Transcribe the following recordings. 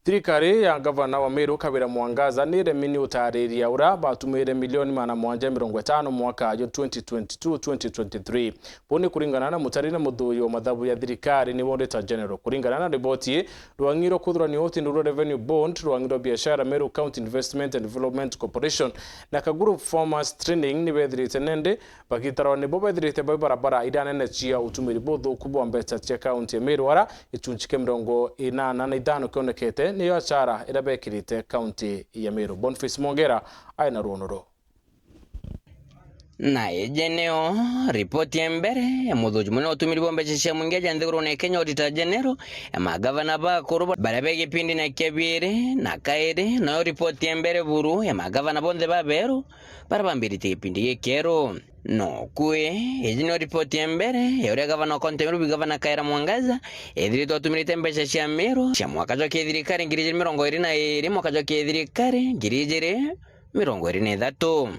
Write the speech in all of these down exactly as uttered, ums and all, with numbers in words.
Thirikari ya ngavana wa Meru Kawira Mwangaza ni iremi ni utaariria uria batumire milioni magana mugwanja mirongo itano mwaka jwa twenty twenty-two twenty twenty-three. Buu ni kuringana na mutari na muthuuri wa mathabu ya thirikari niwe Auditor General. Kuringana na riboti ii, rwang'i rwa kuthurania utindu rwa Revenue Bond, rwang'i rwa biashara Meru County Investment and Development Corporation na Kaguru Farmers Training ni bethirite nende bagitarwa nibo bethirite bai barabara iria nene cia utumiri buthuku bwa mbeca cia kaunti ya Meru, ara gicunci kia mirongo inana na ithano kionekete niyo achara iria bekirite kaunti ya Meru. Boniface Mwongera aina rwono ruu. Na iji niyo ripoti ya mbere ya muthuji munene utumiri bwa mbeca cia mwingi ja nthigurune ya Kenya, Auditor General, ya magavana bakuru baria be gipindine kia biiri na kairi, nayo ripoti ya mbere buru ya magavana bonthe baberu baria bambiritie gipindi gikieru. Nokui, iji niyo ripoti ya mbere ya uria gavana wa kaunti ya Meru, Bi Gavana Kawira Mwangaza, ethiritwe atumirite mbeca cia Meru cia mwaka jwa kithirikari ngiri ijiri mirongo iri na iri, mwaka jwa kithirikari ngiri ijiri mirongo iri na ithatu.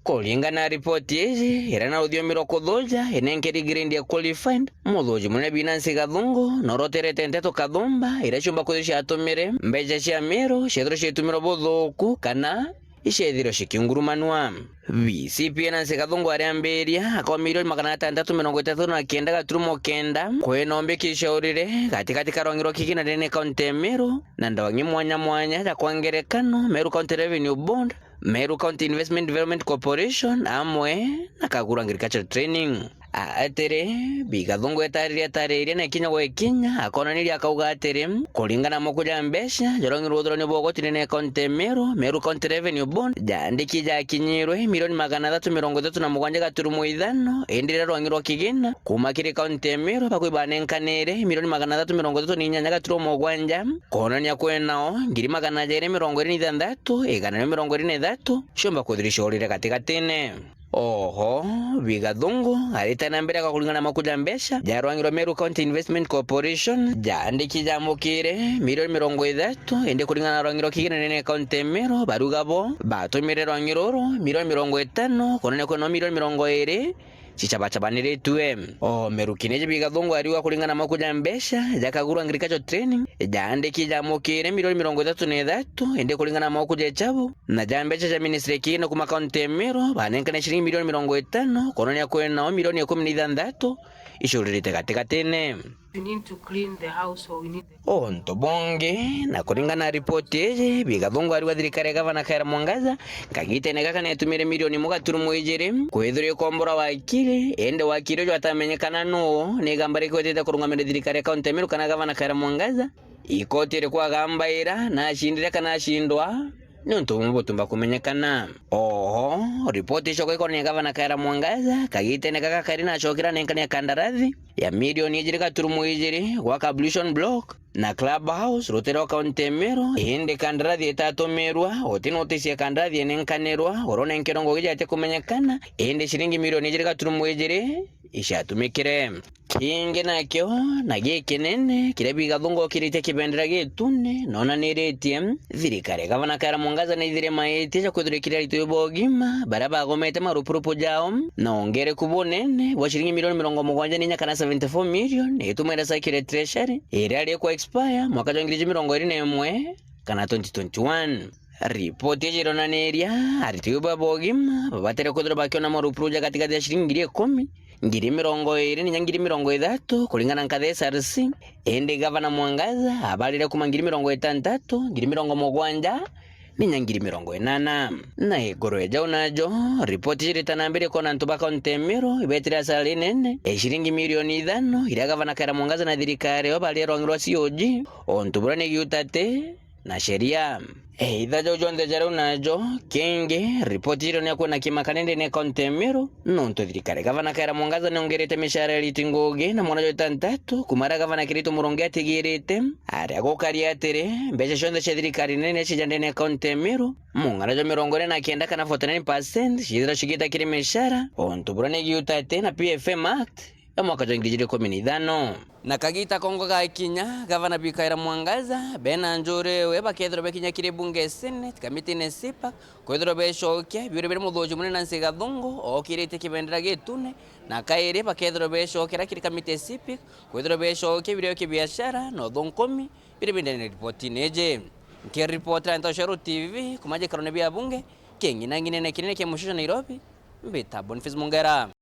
Kuringana na ripoti iji, iria na ruthiomi rwa kuthuja inenkeri grade ya qualified, muthuji munene Binansi Gathungu nooroterete nteto kathumba iria ciumba kwithirwa ciatumire mbeca cia Meru ciethirwe ciatumirwa buthuku kana iciethirwe cikiungurumanua. V C P Nancy Gathungu ariambiria akwa milioni magana atantatu mirongo itatu na kenda gaturumo kenda kwina umbiki ciaurire gatigati ka rwang'i rwa Kigina ndene kaunti ya Meru na ndwang'i mwanya mwanya ja kwa ngerekano Meru County Revenue Board, Meru County Investment Development Corporation amwe na Kaguru Agricultural Training. Atiri, Bi Gathungu etaririe ataririe na ikinya gwa ikinya, akonaniria akauga atiri, kuringana na maku ja mbeca jarong'irwe uthurani bwa ugoti nene kaunti ya Meru, Meru County Revenue Board, jaandiki jakinyirwe milioni magana athatu mirongo ithatu na mugwanja gaturumo ithano, indi riria rwang'irwe kigina kuuma kiri kaunti ya Meru, bakwi banenkanire milioni magana athatu mirongo ithatu na inyanya gaturumo mugwanja, konania kwinao ngiri magana jairi mirongo iri na ithanthatu, igana rimwe mirongo iri na ithatu ciumba kwithirwa ciorire gatigatine. Oho, Bi Gathungu arite na mbere kwa kuringana na maku ja mbeca ja rwang'i rwa Meru County Investment Corporation, jaandiki jamukire milioni mirongo ithatu, indi kuringana na rwang'i rwa Kigina nene kaunti ya Meru, baruga bo batumire rwang'i ruru milioni mirongo itano, kwonania kwina milioni mirongo iri cicabacabaniritue. O Meru Kineji Bi Gathungu ariuga kuringana na maku ja mbeca ja Kaguru Agricultural Training, jaandiki jamukire milioni mirongo ithatu na ithatu, indi kuringana na maku ja ichabu, na ja mbeca ja ministry ya Kigina kuma kaunti ya Meru, banenkane ciringi milioni mirongo itano, kwonania kwinao milioni ikumi na ithanthatu icuririte gatigatine. We need to clean the house or we need the... Untu bungi, na kuringana na ripoti iji, Bi Gathungu ariuga thirikari ya gavana Kawira Mwangaza kagitene gaka netumire milioni imwe gaturumo ijiri kwithirwa ikombora wakiri, indi wakiri uju atamenyekana nuu, ni igamba rikwitite kurungamira thirikari ya kaunti ya Meru kana gavana Kawira Mwangaza. Ikoti iriku agambaira, na acindire kana acindwa, niuntu bumwe butumba kumenyekana. Oho, ripoti icoka ikonania gavana Kawira Mwangaza, kagitene gaka kari nacokire anenkania kandarathi ya milioni ijiri gaturumo ijiri gwaka ablution block na club house rutere rwa kaunti ya Meru, indi kandarathi itatumirwa, uti notisi ya kandarathi inenkanirwa, uronenkerwa ngugi jati kumenyekana, indi ciringi milioni ijiri gaturumo ijiri iciatumikire. Kingi nakio, na gikinene, kiria Bi Gathungu okiritie kibendera gitune, nonaniritie, thirikari ya gavana Kawira Mwangaza ni ithire maitie ja kwithirwa ikiria aritu ba ugima, baria bagomete marupurupu jao, na ongereku bunene bwa ciringi milioni mirongo mugwanja na inya kana seventy-four million, itumwira circular treasury, iria ari kwa expire mwaka jwa ngiri ijiri mirongo iri na imwe kana twenty twenty-one. Ripoti iji ironaniria ariti baba ugima babatire kwithirwa bakiona marupurupu ja gatigati ya ciringi ngiri ikumi, ngiri mirongo iri na inya ngiri mirongo ithatu, kuringana na nkatha ya S R C. Indi gavana Mwangaza abarire kuma ngiri mirongo itantatu, ngiri mirongo mugwanja, na inya ngiri mirongo inana. Na iguru ya jau najo, ripoti iji ritana mbere kwona antu ba kaunti ya Meru ibetire asara inene ya ciringi milioni ithano, iria gavana Kawira Mwangaza na thirikari yo bari rwangi rwa C O G, untu buria ni giutate na sheria. Eitha jau jonthe jariu najo, kingi, ripoti ironia kwina kimaka nendene kaunti ya Meru, nontu thirikari gavana Kawira Mwangaza niongerete mishara ya ariti ngugi na mwana jwa itantatu, kuma aria gavana Kirito Murungi atigirite, aria gukaria atiri, mbeca cionthe cia thirikari nene cia ndene kaunti ya Meru, mung'ana jwa mirongo iri na kenda kana forty-nine percent ciithirwa cigita kiri mishara, untu buria ni giutate na P F M Act ya mwaka jwa ngiri ijiri ikumi na ithano. Na kagita kongo gakinya, gavana Bi Kawira Mwangaza, bena njuri we bakethirwa bekinya kiri bunge ya Senate, kamitine ya CPAC, kwithirwa becokia biuria biria muthuji munene Nancy Gathungu okiritie kibendera gitune, na kairi bakethirwa becokera kiri kamiti ya CPAC, kwithirwa becokia biuria bia kibiashara na uthunkomi, biria bindene ripotine iji. Nkiripotera Ntoshero T V kuma gikarone bia bunge king'inang'inene kinene kia mucicio Nairobi, mbita Boniface Mungera.